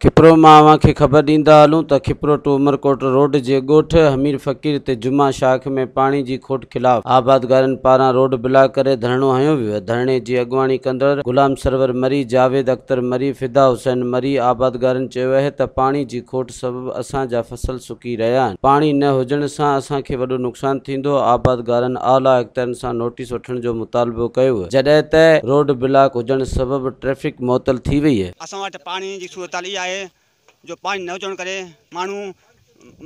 کپرو مان اوهان کي خبر ڏيندا هلون ته کپرو ٽو عمرڪوٽ روڊ جي ڳوٺ حمير فقير تي جمعه شاخ ۾ پاڻي جي کوٽ خلاف آبادگارن پاران روڊ بلاڪ ڪري ڌرڻو هنيو ويو. ڌرڻي جي اڳواڻي ڪندڙ غلام سرور مري، جاويد اختر مري، فدا حسين مري آبادگارن چيو آهي ته پاڻي جي کوٽ سبب اسان جا فصل سڪي رهيا آهن، پاڻي نه هجڻ سان اسان کي وڏو نقصان ٿيندو، آبادگارن اعليٰ اختيارين سان نوٽيس وٺڻ جو مطالبو ڪيو، جڏهن ته روڊ بلاڪ هجڻ سبب ٽريفڪ معطل ٿي وئي. اسان وٽ پاڻي جي صورتحال اها آهي جو پاڻي نه هجڻ ڪري ماڻهو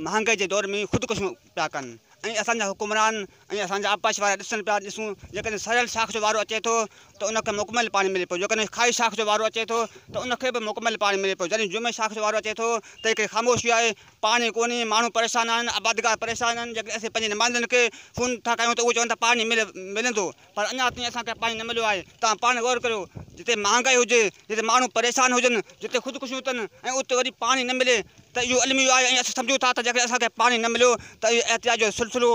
مهانگائي جي دور ۾ خودڪشيون پيا ڪن ۽ اسان جا حڪمران ۽ اسان جا آبپاشي وارا ڏسن پيا ڏسون جيڪڏهن سريل شاخ جو وارو اچي ٿو ته ان کي مڪمل پاڻي ملي پيو جيڪڏهن کائي شاخ جو وارو اچي ٿو ته ان کي به مڪمل پاڻي ملي پيو جڏهن جمعي شاخ جو وارو اچي ٿو ته هڪڙي خاموشي آهي پاڻي ڪونهي ماڻهو پريشان آهن آبادگار پريشان آهن جيڪڏهن اسين پنهنجي نمائندن کي فون ٿا ڪيون ته اهي چون ٿا پاڻي ملي ملندو پر اڃا تائين اسان کي پاڻي نه مليو آهي. توهان پاڻ غور ڪريو، جتي مهانگائي هجي، جتي ماڻهو پريشان هجن، جتي خودڪشيون ٿين ۽ اتي وري پاڻي نه ملي ته اهو الميو آهي ۽ اسين سمجهون ٿا ته جيڪڏهن اسان کي پاڻي نه مليو ته اهو احتجاج جو سلسلو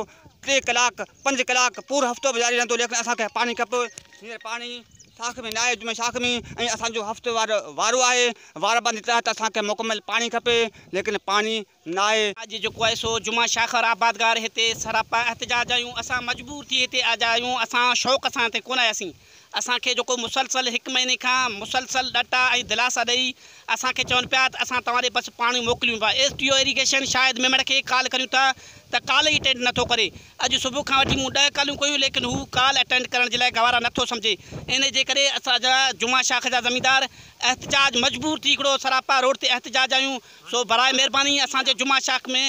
ٽي ڪلاڪ، پنج ڪلاڪ، پورو هفتو به جاري رهندو ليڪن اسان کي پاڻي کپي. هينئر پاڻي شاخ ۾ ناهي، جمعي شاخ ۾ ۽ اسان جو هفتي وارو وارو آهي، وارا بندي تحت اسان کي مڪمل پاڻي کپي ليڪن پاڻي ناهي. اڄ جيڪو آهي سو جمعه شاخ وارا آبادگار هتي سراپا احتجاج آهيون اسان مجبور ٿي هتي آيا آهيون اسان شوق سان هتي ڪونه آياسين اسان کي جيڪو مسلسل هڪ مهيني کان مسلسل ڏٽا ۽ دلاسا ڏئي اسان کي چون پيا ته اسان توهان ڏي بس پاڻي موڪليون پيا S D O irrigation Shahid Memon کي ڪال ڪريون ٿا ته ڪال ئي اٽينڊ نٿو ڪري اڄ صبح کان وٺي مون 10 ڪالون ڪيون ليڪن هو ڪال اٽينڊ ڪرڻ جي لاء گوارا نٿو سمجهي انهي جي ڪري اسان جا جمعه شاخ جا زميندار احتجاج مجبور ٿي هڪڙو سراپا روڊ تي احتجاج آهيون سو براء مهرباني اسان جي جمعه شاخ ۾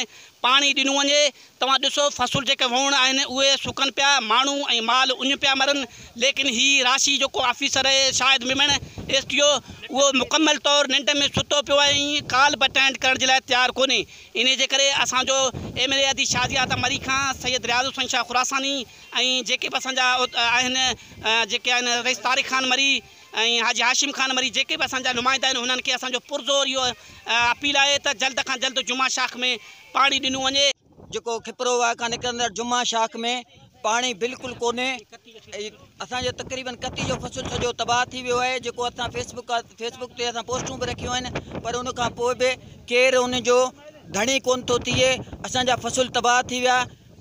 پاڻي ڏنو وڃي توهان ڏسو فصل جيڪي ووڻ آهن اهي سڪن پيا ماڻهو ۽ مال اڃ پيا مرن ليڪن هي راشي جيڪو آفيسر اهي شاهد ميمڻ ايس ڊي او اهو مڪمل طور ننڊ ۾ ستو پيو آهي ۽ ڪال به اٽينڊ ڪرڻ جي لاء تيار ڪونهي انهي جي ڪري اسان جو ايم اين اي ادي شازيه عطا مري کان سيد رياض حسين شاهه خراساني ۽ جيڪي به اسان جا آهن جيڪي آهن رئيس طارق خان مري ۽ حاجي هاشم خان مري جيڪي به اسان جا نمائندا آهن انهن کي اسان جو پرزور اهو اپيل آهي ته جلد کان جلد جمعه شاخ ۾ پاڻي ڏنو وڃي. جيڪو کپرو واهه کان نڪرندڙ جمعه شاخ ۾ پاڻي بلڪل ڪونهي اسان جو تقريبن ڪتي جو فصل سڄو تباهه ٿي ويو آهي جيڪو اسان فيسبڪ فيسبڪ تي اسان پوسٽون به رکيون آهن پر ان کان پوء به ڪير ان جو ڌڻي ڪونه ٿو ٿئي اسان جا فصل تباهه ٿي ويا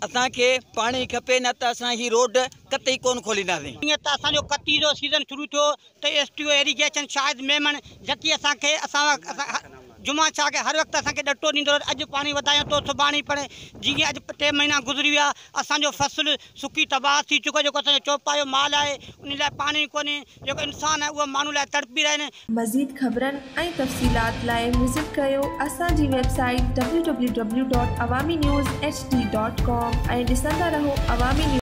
اسان کي پاڻي کپي نه ته اسان هي روڊ قطعي ڪونه کولينداسين. جيئن ته اسان جو ڪتي جو سيزن شروع ٿيو ته S D O irrigation Shahid Memon جيڪي اسان کي اسان جمعه شاهه کي هر وقت اسان کي ڏٽو ڏيندو رهيو ته اڄ پاڻي وڌايان ٿو سڀاڻي پڻ جيئن اڄ 3 مهينا گذري ويا اسان جو فصل سڪي تباهه ٿي چڪو آهي جيڪو اسان جو چوپايو مال آهي ان لاء پاڻي ڪونهي جيڪو انسان آهي اهو ماڻهو لاء تڙپي رهيا آهن. مزيد خبرن ۽ تفصيلات لاء وزٽ ڪريو اسان جي website W W W dot Awami news H D dot com ۽ ڏسندا رهو عوامي نيوز.